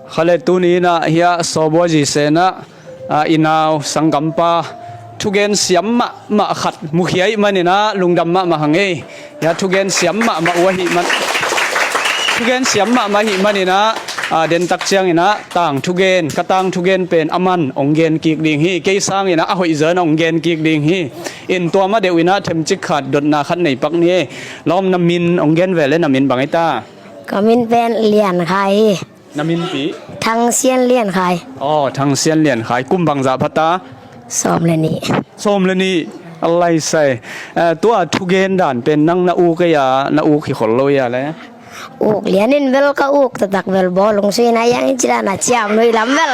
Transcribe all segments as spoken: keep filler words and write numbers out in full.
Khaile tuni inah hiah Sawbua Zisen ah, ah, i nau sanggampa thugen siam mahmah khat mukhia ih maninah lungdam mahmah hang ei. Hiah thugen siam mahmah uh ahih man, thugen siam mahmah ahih maninah, ah, dentak cianginah tang thugen, ka tang thugen pen aman hong gen kik ding hi. Kei sanginah a hoih zaw inah hong gen kik ding hi. In tua mah deuh inah themcik khat dotna khat nei pak ni ei. Lawm, na min hong gen ve le, na min bang ei ta? Ka min pen Lian Khai hi. Na min pi? Thang Sian Lian Khai. Aw, Thang Sian Lian Khai. Kum bangzah pha ta? Sawm le nih. Sawm le nih. A laisai. Eh, tua thugen dan pen nang na uk ei a, na uk hi khol lo ei a le? Uk lianin bel ka uk taktak bel bawlung suina iang in ci dan a ciam nuih lam bel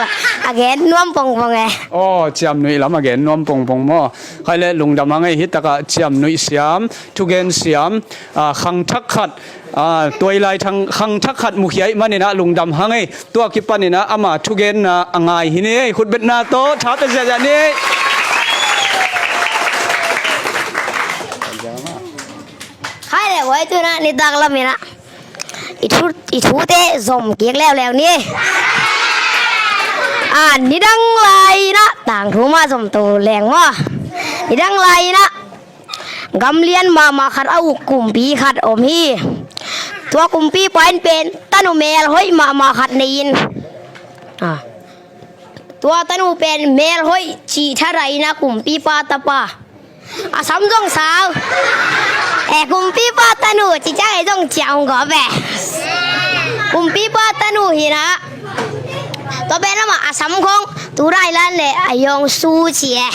a gen nuam pongpong e. Aw, ciam nuih lam a gen nuam pongpong maw? Khaile lungdam hang ei, hi takah ciam nuih siam, thugen siam, ah, khangthak khat, ah, tuailai thang, khangthak khat mukhia ih maninah lungdam hang ei. Tua kipaninah ama thugenna a ngai hi ni ei. Khutbetna tawh tha pia ziahziah ni ei. Khaile huai tunah nitak laminah i thu, i thute zom kik leuleu ni ei. Ah, nidang lai inah tangthu mah zom to leng maw? Nidang lai inah gamlian mahmah khat a uk kumpi khat om hi. Tua kumpipa in pen tanu mel hoih mahmah khat nei in, ah, tua tanu pen mel hoih cih thadah inah kumpipa tapa. A sam zong sau. Eh, kumpipa tanu cih ciang ei zong ciah hong gawp e. Kumpipa tanu hinah. Tua pen amah a sam khong tu dailan le a yawng su ci e.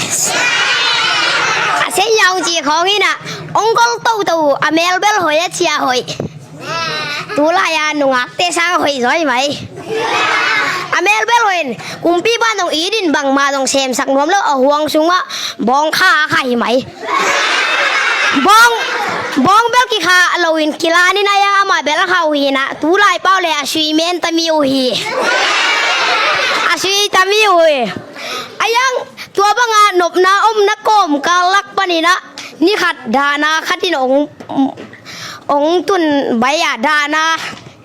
A sen yawng ci khong hinah. Hong gol toto a mel bel hoih a ciah hoih. Tulai a nungakte sang hoih zaw hi mai. A mel bel hoih in kumpipa zong it in bangmah zong semsak nuam lo, a huang sungah bawng kha a kha hi mai. Bawng, bawng bel kikha loin kilanin a iang amah bel a kha uh hinah, tulai pau le a sui men tami uh hi. A sui tami uh hi. A iang tua banga nopna omna kawmkal lak paninah ni khat dahna khatin hong, hong tun bai a dahna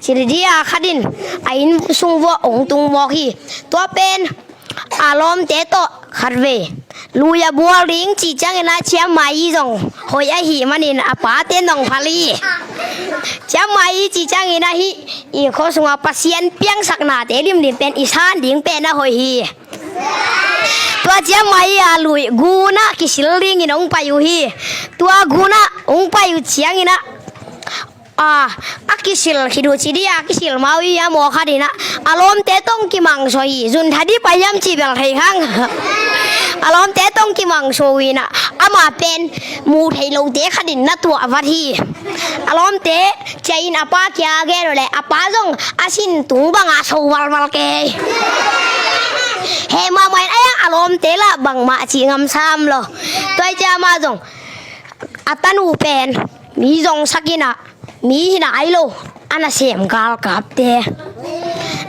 cildia khatin a inn sung vuah hong tung mawk hi. Tua pen a lawmte tawh khatvei lui a bual ding cih cianginah ciammai zong hoih ahih manin a pate nong phal hi. Ciammai cih cianginah hih i khua sungah Pasian piangsaknate limlim pen i san ding pen a hoih hi. Tua ciammai a lui gunah kisil dingin hong pai uh hi. Tua gunah hong pai uh cianginah, a, a kisil khit uh ci dih a, kisil mau hi a maw khatinah a lawmte tawh hong kimangsuah hi. Zun tha dih pai hiam cih bel thei hang. A lawmte tawh hong kimangsuah uh hinah amah pen muh theih lote khatin na tuah vat hi. A lawmte ciahin a pa kia gen uh le a pa zong a sin tung bangah so valval kei. Heh mahmah in a iang a lawmte lah bangmah cih ngam sam lo. Tua hi ciah amah zong a tanu pen mi zongsak inah mi hi nai lo, a nasem galkapte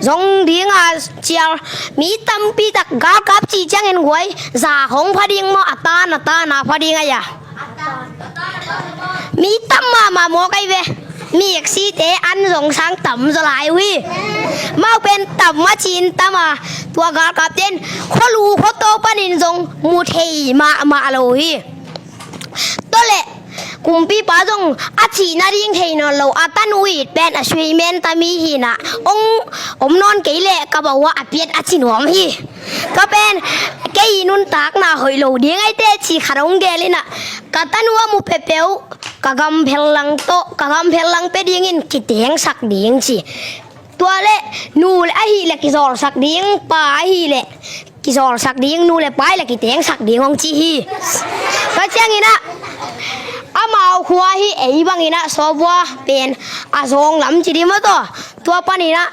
zong dinga cial mi tampi tak galkap cih ciangin guai za khong pha ding maw, a tan a tan a pha ding a ia. Mi tam mahmah mawk ahi ve. Mi eksite an zong sang tam zaw lai uh hi. Mau pen tam a cin tam a, tua galkapte in khualu khuato panin zong mu thei mahmah lo uh hi. Tua leh kumpipa zong a cihna ding thei nawn lo, a tanu it pen a sui men tami hinah hong om nawn kei leh ka bawh ah a piat a ci nuam hi. Tua pen kei i nuntakna hoih lo ding ahi teh cih khat hong gel inah ka tanu a mu peuhpeuh ka gamphel lang tawh, ka gamphel lang pia dingin kitengsak ding ci. Tua leh nu leh ahih leh kizawlsak ding, pa ahih leh kizawlsak ding, nu leh pa ahih leh kitengsak ding hong ci hi. Tua cianginah amau khua hi ei banginah Sawbua pen a zawng lam ci dih maw taw. Tua paninah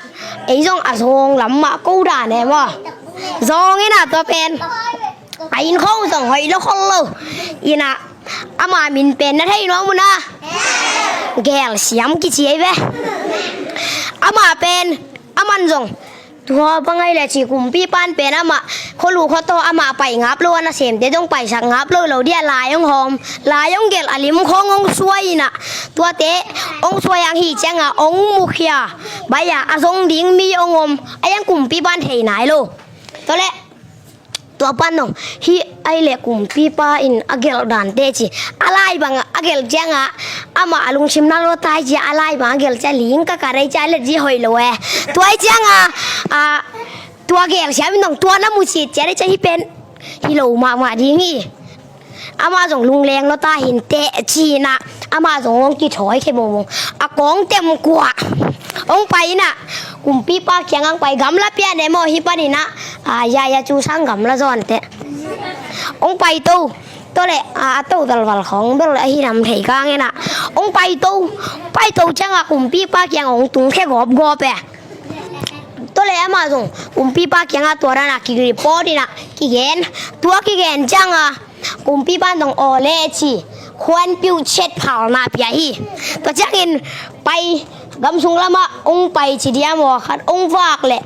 ei zong a zawng lam mah ko dan e maw. Zawng inah tua pen a inn khong zong hoih lo khol lo. Inah ama min pen na thei nuam uh na? Gelsiam kici ahi ve. Ama pen aman zong Tua bang ahi le ci, kumpipa'n pen amah khualu khuataw amah pai ngap lo a, nasemte zong paisak ngap lo lo dia, lai hong hawm, lai hong gelh, a lim khawng hong suai inah, tuate hong suai hang hi cianga hong mukhia, bai-a a zong ding mi hong om, a hiang kumpipa'n thei nai lo. Tua leh tua pan dong, hih ahi le kumpipa in a gelh dante ci, a lai bang a gelh cianga amah a lungsim na lo tai cia, a lai bang a gelh cia ling ka ka rei cia, let zi hoih lo e. Tua hi cianga a, tua gel siam in dong tua na mu cit cia rei cia, hih pen hi lo mahmah ding hi. Amah zong lungleng lo ta hi inteh cinah, amah zong hong kithawi thei mawngmawng. A kawng tem kua hong pai inah, kumpipa kiang hong pai, gamla pian e maw, hih paninah a, ya ya cu sang gamla zawn teh hong pai to. Tua leh a, a to dalval khawng bel ahi nam thei kang inah hong pai to. Pai to cianga kumpipa kiang hong tung khe gawpgawp e. Tua leh amah zong kumpipa kianga tua dana ki report inah kigen. Tua kigen cianga kumpipa'n dong aw le ci, khuanpiuh chet phalna pia hi. Tua ciangin pai, gamsung lamah hong pai ci dia maw, khat hong vak leh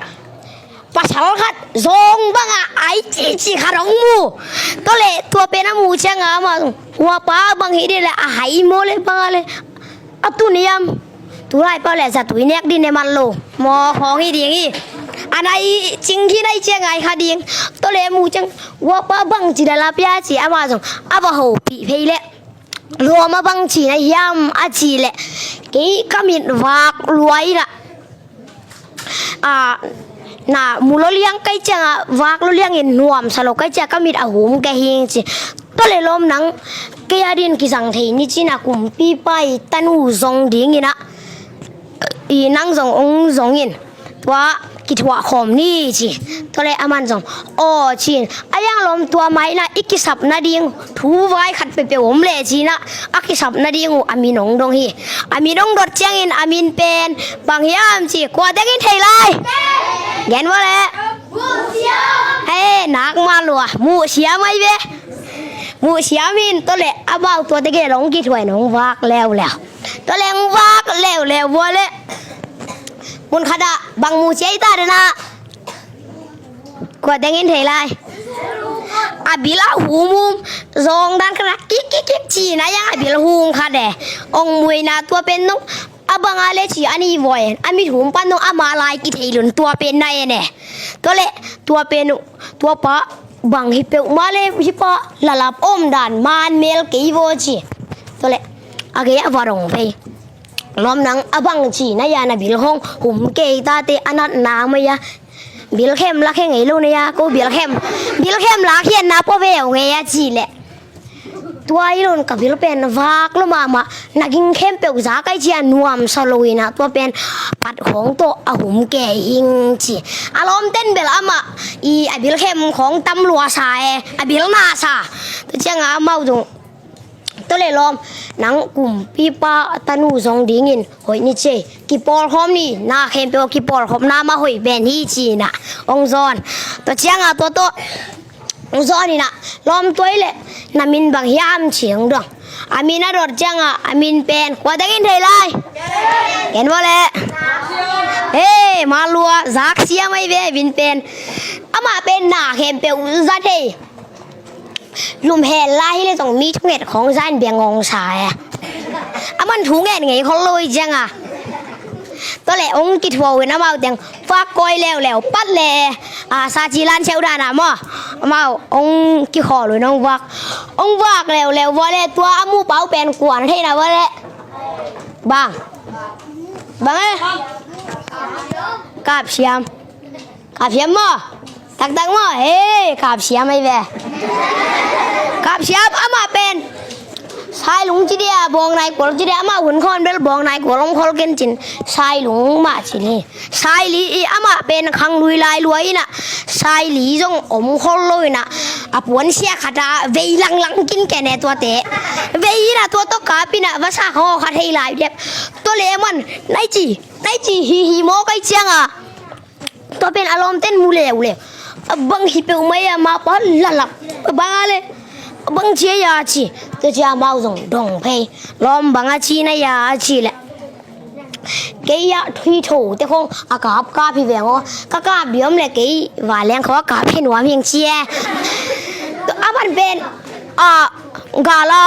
pasal khat zawng banga ai cici khat hong mu. Tua leh tua pen a mu cianga amah zong, ua pa bang hi dih le, a hai maw le banga le, a tu niam, tu lai pau le zatui nek dih ne man lo maw khawng hi ding hi. A nai cing hi nai ciang ai kha ding. Tua leh a mu ciang, ua pa bang ci dala pia ci, amah zong a va hopih phei leh, lawm a bang ci na hiam a ci leh, kei ka mit vak luai inah, a, na mu lo liang kai cianga, vak lo liangin nuamsa lo kai cia, ka mit a hum kei hing ci. Tua leh lawm nang kei a din kizang thei ni cinah kumpipa i tanu zong dinginah, i nang zong hong zongin tua kithuah khawm ni ci. Tua leh aman zong aw cin. A hiang lawm tua mainah i kisap nading thu vai khat peuhpeuh om le cinah, a kisap nading uh a min hong dong hi. A min hong dot ciangin a min pen bang hiam ci, kua dengin thei lai? Gen vua leh. He, nak ma lua, Muh Siam ahi ve. Muh Siam in. Tua leh amau tuate gel hong kithuah in hong vak leuleu. Tua leh hong vak leuleu vua leh, mun khatah bang mu ci ai ta denah, kua dengin thei lai? A bil a humhum, zawng dan khatah kik kik kik cina hiang a bil hum khat e. Hong muina tua pen dong a banga le ci a ni vawi en, a mit hum pan dong amah lai kithei lun tua pen na en e. Tua leh tua pen uh, tua pa bang hi peuhmah le hih pa lalap om dan man mel kei vaw ci. Tua leh a gei a va dong phei. Lawm nang a bang ci na hiam, a bil khawng hum kei tate, a natna mai-a bil khem la khe ngei lo na hiam, ko bil khem, bil khem la khiatna pua veu ngei a ci leh, tua hi lon ka bil pen vak lo mahmah, na ging khempeuh za kai cia nuamsa lo inah tua pen pat khawng tawh a hum kei hing ci. A lawmten bel amah i a bil khem khawng tam lua sa e, a bil na sa. Tua ciangah amau zong, tua leh lawm, nang kumpipa tanu zong dingin hoih ni ci ei, kipawlkhawm ni, na khempeuh kipawlkhawmna mah hoih pen hi cinah hong zawn. Tua ciangah tua tawh hong zawn inah, lawm tua hi leh na min bang hiam ci hong dong. A min a dot ciangah a min pen kua dengin thei lai? Gen vua leh. He, ma lua, Zak Siam ahi ve min pen. Amah pen na khempeuh za thei. Lum hel lai hi leh zong mi thunget khawng za in bia ngawng sa e. Aman thunget ngei khol lo hi ciangah. Tua leh hong kithuah uh in amau teng vak kawi leuleu pat leh, a, sa ci lan siau dan a maw, amau hong kikhawl uh in hong vak. Hong vak leuleu vua leh tua a muh pa uh pen kua na theihna vua leh? Bang? Bang e? Kap Siam. Kap Siam maw? Taktak maw? He, Kap Siam ahi ve. Kap Siam amah pen Sailung ci dia, Bawng Naikual ci dia, amah hun khawng bel Bawng Naikual hong khol ken cin, Sailung mah ci ni. Saili i amah pen khanglui lai lua inah, Saili zong om khol lo inah, a puansia khatah vei langlang kin ken e tuate. Vei inah tua tawh kap inah vasa khaw khat hei lai dep. Tua leh man, nai ci, nai ci hi hi maw kai ciangah. Tua pen a lawmten mu leuleu. A bang hi peuhmah a, mah pa lalap. A bang a leh, a bang ci a ci. Tua ci amau zong dong phei. Lawm, bang a ci na hiam ci leh, Kei a thui tho te khong a kap kap hi veng aw. Ka kap diam le kei va leng kho a kap hi nuam hing ci e. A ban pen a gala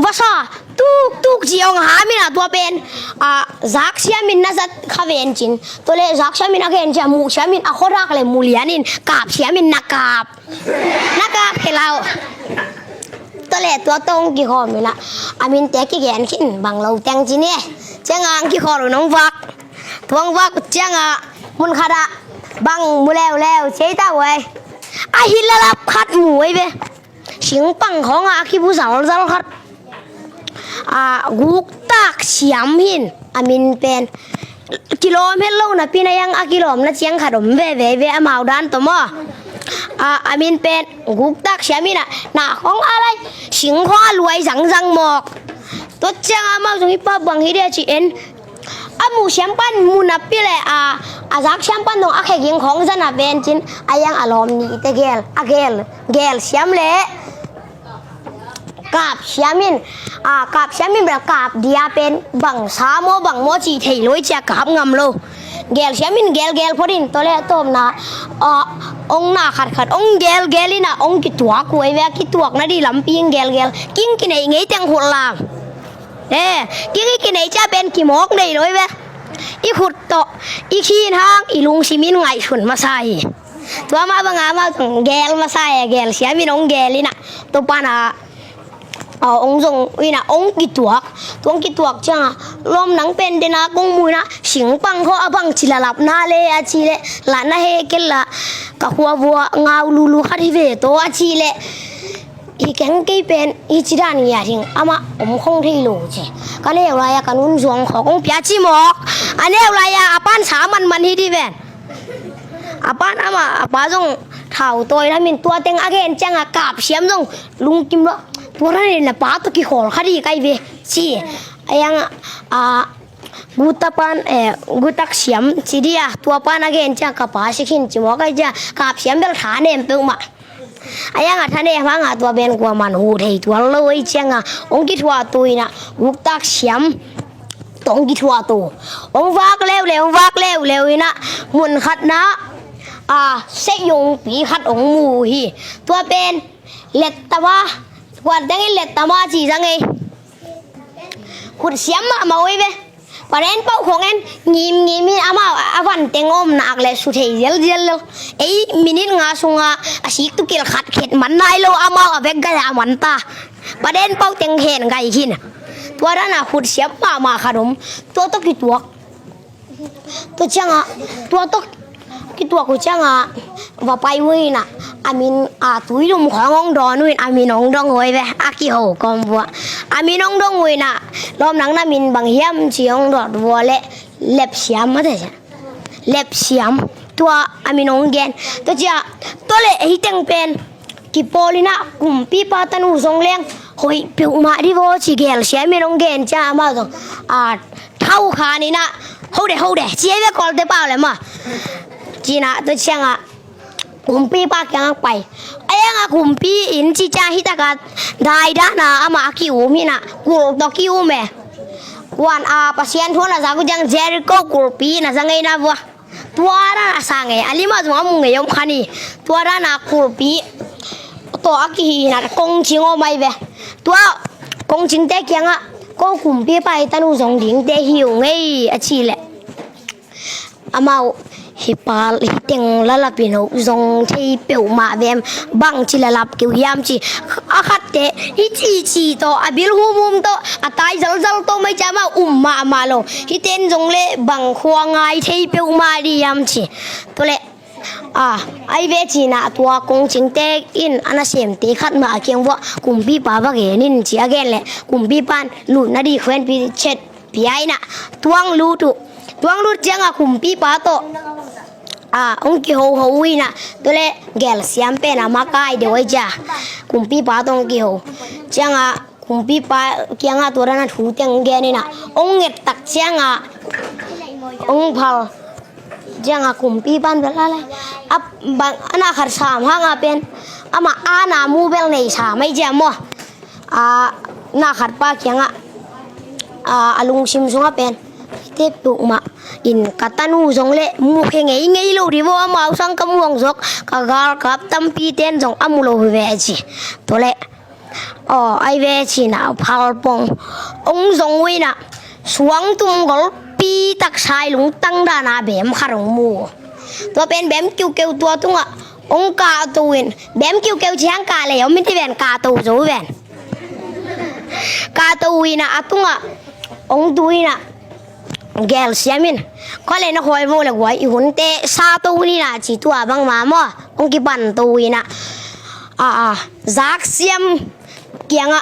vasa tuk tuk ci ong ha min a tua pen a zak siam in na zat kha ven cin. Tua le zak siam in a gen ci a mu siam in a khodak le mu lian in kap siam in na kap. Na kap khe lau. Tua le tua tong kikhawm ina a minte kigen khin bang lo teng ci ni. Cianga ang kikhawl un ong vak. Tua ong vak cianga mun khata bang mu leuleu ci ei ta uai. A hi lalap khat mu ei ve. Singpang khawng a kibu zalzal khat a guktak siam hin a min pen. Kilawm het lo napi na yang a kilawmna ciang khat om veve ve amau dan tawh maw. A, a min pen guktak siam in a na khawng a lai sing khawng a luai zangzang mawk. Tua ciang amau zong hi pa bang hi dia ci en. A mu siam pan mu napi le a, a zak siam pan dong a kheging khawng zan a ven cin a yang a lawm ni te gel a gel gel siam le. Kap siam in a kap siam in bel kap dia pen bang sa maw bang maw ci thei loi cia kap ngam lo. Gel siam in gel gel phot in tua le tawmna a ong na khat khat ong gel gel in a ong kituak uai ve a kituak na di lampi in gel gel king kinei ngei teng khut lang. E king i kinei cia pen kimawk nei loi ve. I khut tawh i khin hang i lungsim in ngaihsun masa hi. Tua mah banga amau tong gel masa e gel siam in ong gel in a tua pan a ong zong in a ong kituak. Tua ong kituak cianga lawm nang pen dena kong mu in a singpang kho a bang ci lalap na le a ci le la na he kel la ka khua vua ngau lulu khat hi ve to a ci le. Hi keng kei pen hi ci dan ngia ding amah om khong thei lo ci. Ka neu lai a ka nun zuang kho kong pia ci mawk. A neu lai a a pan sa manman hi di ven. A pan amah a pa zong thau tawi lamin tua teng a gen cianga kap siam zong lungkim lo. Tua dan in a pa tawh kikhawl kha di kai ve ci. A yang a gutak pan, eh, gutak siam ci dia tua pan a gen cianga ka pa si khin ci mawk ai cia kap siam bel tha nem peuhmah. A yang a tha nem hanga tua ben kua man hu thei tuan lo ai cianga ong kithuah tu ina guktak siam. Tong kithuah to ong vak leuleu ong vak leuleu ina mun khatna a seiyongpi khat ong mu hi. Tua pen lettama kuan tengin lettama ci zang ei. Khut siam mahmah oi ve. Paren pauh khong en ngimngim in amau a van teng om nak le su thei zialzial lo. Ei minit nga sunga a sik tukil khat khet man nai lo amau a vek gai a man ta. Paren pauh teng hen gai khin. Tua dana khut siam mahmah khat om. Tua tawh kituak. Tua cianga tua tawh kituak uh cianga va pai uh ina a min a tuilum khawng hong dawn uh in a min hong dong uh ve a kiho kawm vua. A min hong dong uh ina lawm nang na min bang hiam ci hong dawt vua le lep siam a te cia. Lep siam tua a min hong gen. Tua cia tua le hih teng pen kipawl ina kumpipa tanu zong leng hoih peuhmah di vaw ci gel siam in hong gen cia amau zong a thau khan ina hode hode ci ei ve kawlte pau le ma. Cina tua cianga kumpipa kiangah pai. A yanga kumpi in ci cia hitaka daidana amah a ki-um hina kulh tawh ki-um e. Kuan a Pasian thu na zak uh ciang Jericho kulhpi na za ngeina vua. Tua dan a sa ngei a lima zong a mu ngei om khan hi. Tua dan a kulhpi tawh a kihi hina kongcing om ai ve. Tua kongcingte kiangah ko kumpipa i tanu zong dingte hi uh ngei a ci leh amau hi pal hi teng lalapin ho zong thei peuhmah vem bang ci lalap keu hiam ci a khatte hi ci ci tawh a bil humhum tawh a tai zalzal tawh mai ci amau um mahmah lo hi ten zong le bang khua ngai thei peuhmah di hiam ci. Tua le a ai ve cina tua kongcingte in a nasemte khat mah a kiang vua kumpipa va gen in ci a gen le kumpipan lutna di khuenpi chet pia ina tuang lut uh. Tuang lut cianga kumpipa tawh a hong kihoho uh ina tua le gel siam pen a makai deuh ai cia kumpipa tawh hong kiho cianga kumpipa kianga tua dana thu teng gen ina hong nget tak cianga hong phal cianga kumpipan bel a lai a bang a na khat sam hanga pen ama ana mu bel nei sam ai cia maw. A na khat pa kiangah a lungsim sungah pen Tepuk mah in ka tanu zong le mukhia ngeingei lo dih vaw, amau sang ka muang zok, ka galkap tampi ten zong a mu lo hi ve a ci. Tua le aw ai ve cina phalpong ong zong uina suangtum golpi tak sai lungtang dana bem khat ong mu. Tua pen bem kiukeu tua tungah ong kahto in, bem kiukeu ciang kah lei om in ti ven, kahto zo ven. Kahto uina a tungah ong tu ina gelsiam in, khuale na khawi vo le guai i hunte sa to nina ci tua bang ma maw, ong kipan to ina a a zaksiam kianga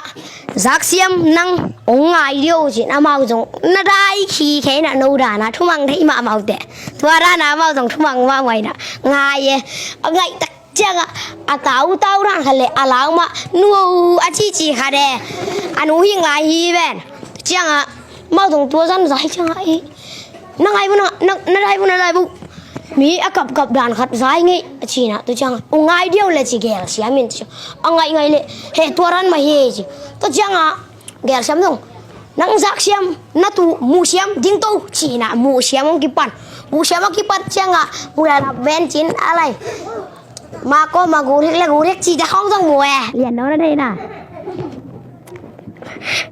zaksiam nang ong ngai dio cin amau zong na dai khi kheina no dana thumang thei ma amau te. Tua dana amau zong thumang ma maina ngai e. A ngai tak cianga a tau tau ran khat le a lau ma nu a ci ci khat e. A nu hing lai hi ven. Cianga mau zong tua zan zai cianga i na ngai bu na na dai bu na dai bu. Mi a kap kap dan khat zai ngei a cina tu cianga u ngai dio le ci gelsiam in ci a ngai ngai le he tua ran ma hi ci. Tu cianga gelsiam dong nang zaksiam na tu musiam ding to cina musiam ong kipan. Musiam ong kipan cianga u la la ben cin alai. Mako ma gurik le gurik ci ta khong zong mu e. Lian no na dei na.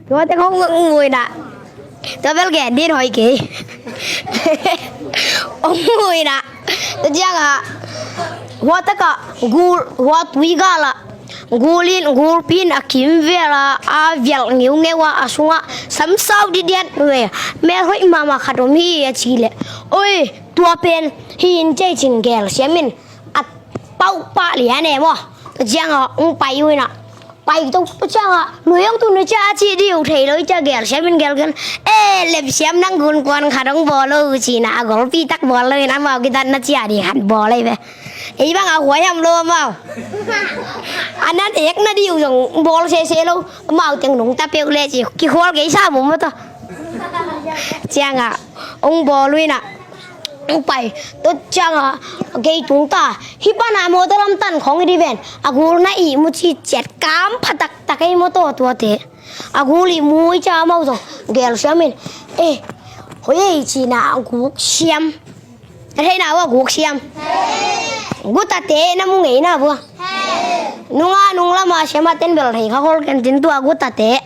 Tua te khong zong mu ina. Tua bel gen din hoi kei. Ong mu ina. Tua cianga hua taka gul hua tui gala gulin gulpin a kim vela a vial ngeu ngeu a a sunga samsau didiat ve. Mel hoi mama khat om hi a ci le. Oi tua pen hi in cei cin gelsiam in a pau pah lian e maw. Tua cianga ung pai uina pai to tua cianga lui ong tu na cia a ci diu thei lo i cia gelsiam in gelgen. E lepsiam nang gun kuan khat ong bawl lo cina a golpi tak bawl lo in amau kitan na cia di khat bawl ei ve. Ei bang a huai ham lo amau. A nan ek na diu zong bawl sese lo amau teng nung ta peuh le ci kikhual kei sa mum maw ta. Cianga ong bawl uina ong pai. Tua cianga kei tung ta hi pana mawtaw lam tan khong i di ven. A gul na ih mu ci ciat kam phatak tak ei mawtaw tuate. A gul ih mu i cia amau zong gelsiam in e hoi ei cina a guk siam. A theina ua guk siam gutate na mu ngeina bua. Nunga nung lama siama ten bel thei kha khol ken tin tua gutate.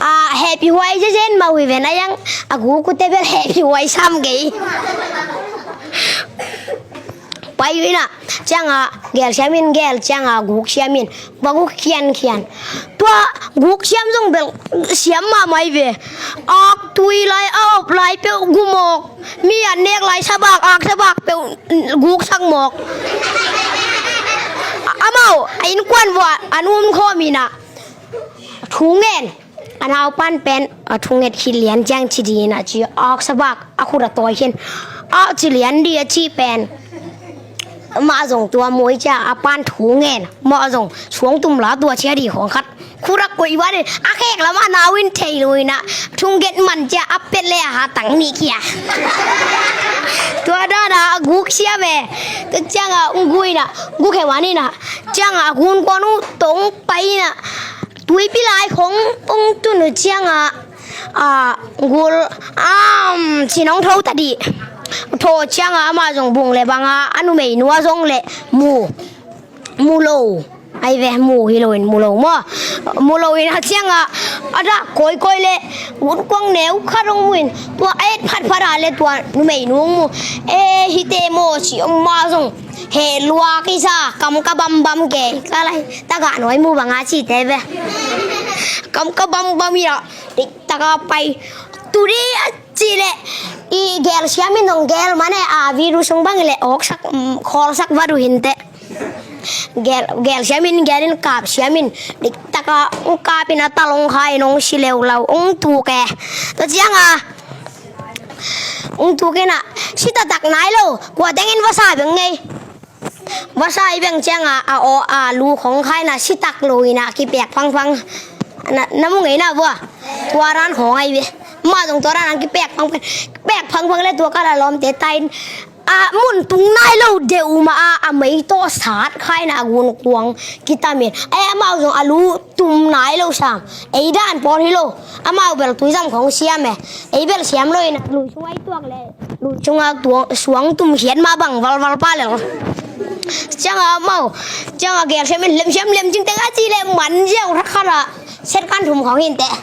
A hepi huai zezen ma hui ven a yang a guk ute bel hepi huai sam gei. Pai uina cianga gelsiam in gel cianga guk siam in ba guk khian khian. Tua guk siam zong bel siam ma mai ve. Ak tui lai a op lai peuh gumawk. Mi an nek lai sabak ak sabak peuh guk sak mawk. Amau a innkuan vua an um khawm ina thu ngen. A naupan pen a thunget khit lian ciang ci dina ci a aksa bak a khut a tawi khin a ci lian di a ci pen. Mah zong tua muai cia a pan thu ngen mah zong suang tum la tua cia di khong khat khut a koi ban a khek lam a nau in thei luina thunget man cia a pet le a ha tang ni kia. Tua dana a guk sia ve. Tua cianga ung guina guk he wanina cianga a gun kuan u tong paina. Tuipi lai khong ung tunu cianga a gul am cinong tho ta dih. Tho cianga ama zong bung le banga a numei nua zong le mu mu lo. Ai ve mu hi loin mu lo maw. Mu loin a cianga a dah kawikawi le gunkuang neu khat hong muin tua a et phatphat a le tua numei nu hong mu. E hite maw ci om ma zong he lua kisa kam ka bambam ke ka lai. Tagah nuai mu banga cite ve. Kam ka bambam hi a dik taka pai. Tudi a ci le i gel siamin nong gel mane a viru sung bang le awksak khawlsak vadu hinte. Gel gel siamin gelin kap siamin dik taka ung kapin a talong khai nong si leulau ung tuke. Tua cianga ung tukina si tatak nai lo kua tengin vasa beng ngei. Vasa i beng cianga a aw a lu khong khaina si tak lo ina kipek phangphang. Na mu ngeina vua tua ran khong ai ve. Ma zong tua ran kipek phangphang kipek phangphang le tua kala lawmte tain a mun tung nai lo deuh mah a, a mei tawh sat khaina gunkuang kitamin, ei, amau zong a lu tum nai lo sam. Ei dan pawl hi lo. Amau bel tuizam khong siam e. Ei bel siam lo in a lui sungah i tuak le lui sungah tuang, suang tum khiat mah bang valval pa lel. Ciangah amau, ciangah gelsiam in lemsiam lemcing teng a ci le man ziau thakhat ah set kan thum khong hi inteh.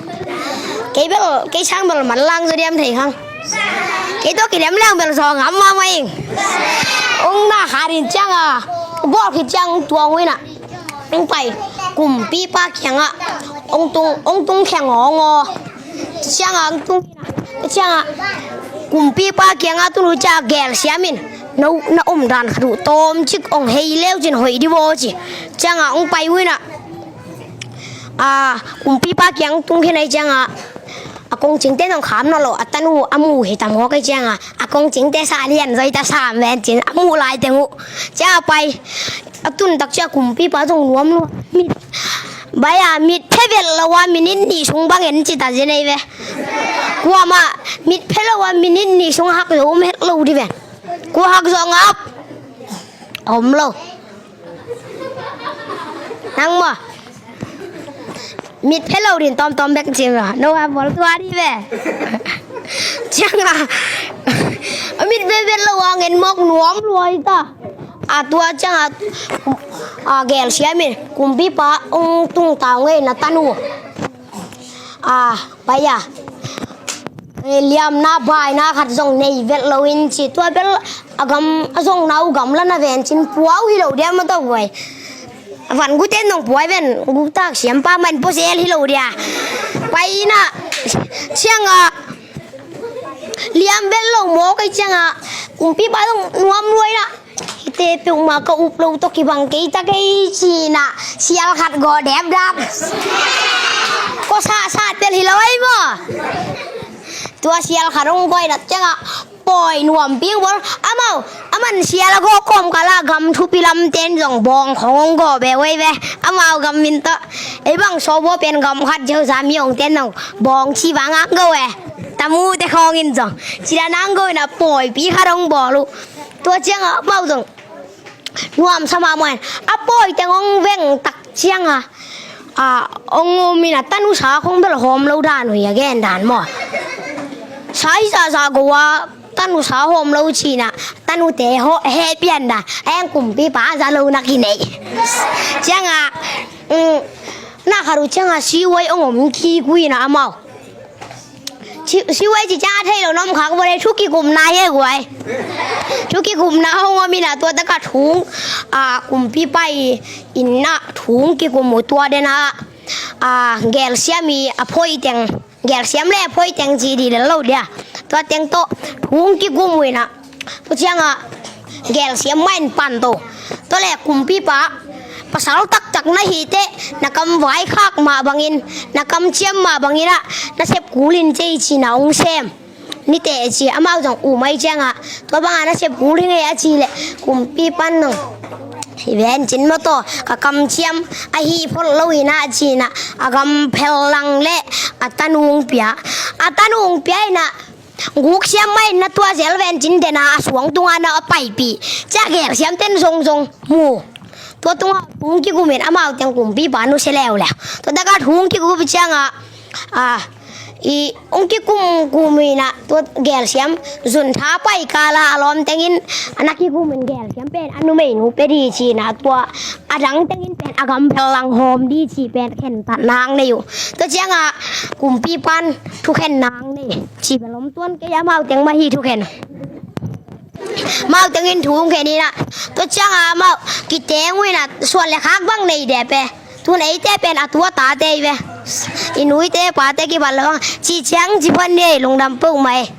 Kei bel, kei sang bel man lang zaw diam thei khang. Kei tawh kilem lang bel zaw ngam mahmah ing. Ong na khat in ciangah bawl khit ciang tuang uh in ah, ong pai kumpipa kiangah ong tung, ong tung kheng awng aw. Ciangah ong tung, ciangah kumpipa kiangah tun uh ciah gelsiam in, na, na om dan khat uh tawmcik ong hei leu cin hoih di vaw ci. Ciangah ong pai uh in ah, a, kumpipa kiang tung khin ai ciangah, a kongcingte nong kham nawn lo, a tanu a mu hi ta mawk ai ciangah, a kongcingte sa lian zaw hi ta sam ven cin a muh lai teng uh. Ciangah pai, a tun tak ciah kumpipa zong nuam lua. Mit, bai a, mit phe vet lo a minit nih sung bang en ci ta zen ei ve. Kuamah mit phe lo a minit nih sung hak zo um het lo di ven. Kua hak zo ngap om lo. Nang maw? Mit phe lo din tawmtawm bek ci maw? No a bawl tua di ve. Ciangah a mit phe vet lo a ngen mawk nuam lua hi ta. A tua ciangah, a, gelsiam in kumpipa ong tung ta ung ei, na tanu, a, pai a, e, liamna baina khat zong nei vet lo in ci. Tua bel a gam, a zong nau gam la na ven cin puau hi lo diam a tawh guai. A van gute nong puai ven, gutak siampa man pawsel hi lo dia. Pai in ah, ciangah liam vet lo mawk ai ciangah kumpipa zong nuam lua in ah, hihte peuhmah ka up lo tawh kibang kei ta kei ci in ah, sial khat gaw depdap. Kua sahsah tel hi lo ai maw? Tua sial khat hong gaw in ah ciangah pawi nuampi hong bawl. Amau, aman sial a gaw kawmkal ah gam thupi lamten zong bawng khong hong gaw be uh ai ve. Amau gam min tawh, ei bang sawbaw pen gam khat Jerusalem i ongten zong bawng ci vang ang gaw e. Tamu te khawng in zong ci dan ang gaw in ah pawipi khat hong bawl uh. Tua ciangah amau zong nuamsa mahmah in a pawi teng hong veng tak ciangah, a, hong um in ah tanu sa khong bel hawm lo dan uh hi a gen dan maw? Sa hi zahzah go a tanu sa hawm lo ci in ah tanute haw, heh pian dan a, eng kumpipa a za lo na kinei. Ciangah, um, na khat uh ciangah siwai hong om kik uh in ah amau. Siwai ci ciang a thei lo na om khak bawlei, thu kikupna hi e guai. Thu kikupna hong om in ah tua tak ah thung, a, kumpipa i inn ah thung kikum uh. Tua den ah, a, gelsiam i a phoih teng, gelsiam le a phoih teng ci di lel lo dia. Tua teng tawh thung kikum uh in ah, tua ciangah gelsiam mah in pan to. Tua le kumpipa, pasal taktak na hi teh, na kam vaikhak mah bangin, na kamciam mah bangin ah, na sep kul in cei ci in ah hong sem ni teh ci. Amau zong um ai ciangah, tua bangah na sep kul hi ngei a ci leh, kumpipan zong hi ven cin maw taw, ka kamciam ahi phot lo in ah ci in ah, a gam phel lang le a tanu hong pia. A tanu hong pia in ah, guksiam mah in na tua zel ven cin den a, a suang tungah na a paipih ciah gelsiam ten zongzong mu. Tua tungah thung kikum in amau teng kumpipa nusia leuleu. Tua tak ah thung kikum ciangah, a, i hong kikum kum in ah tua gelsiam zun tha pai kal a, a lawm teng in a na kikum in gelsiam pen a numeinu pia di ci in ah, tua a dang teng in pen a gam phel lang hawm di ci pen khentat nang nei uh. Tua ciangah kumpipan thukhen nang nei ci bel om tuan kei, amau teng mah hi thukhen. Amau teng in thu hong khen in ah, tua ciangah amau kiteng uh in ah, suan le khak bang nei dep e. Tun eite pen a tu a tate hi ve. I nuite pate kibat lo hang ci ciang ci phan ni ei, lungdam peuhmah ei.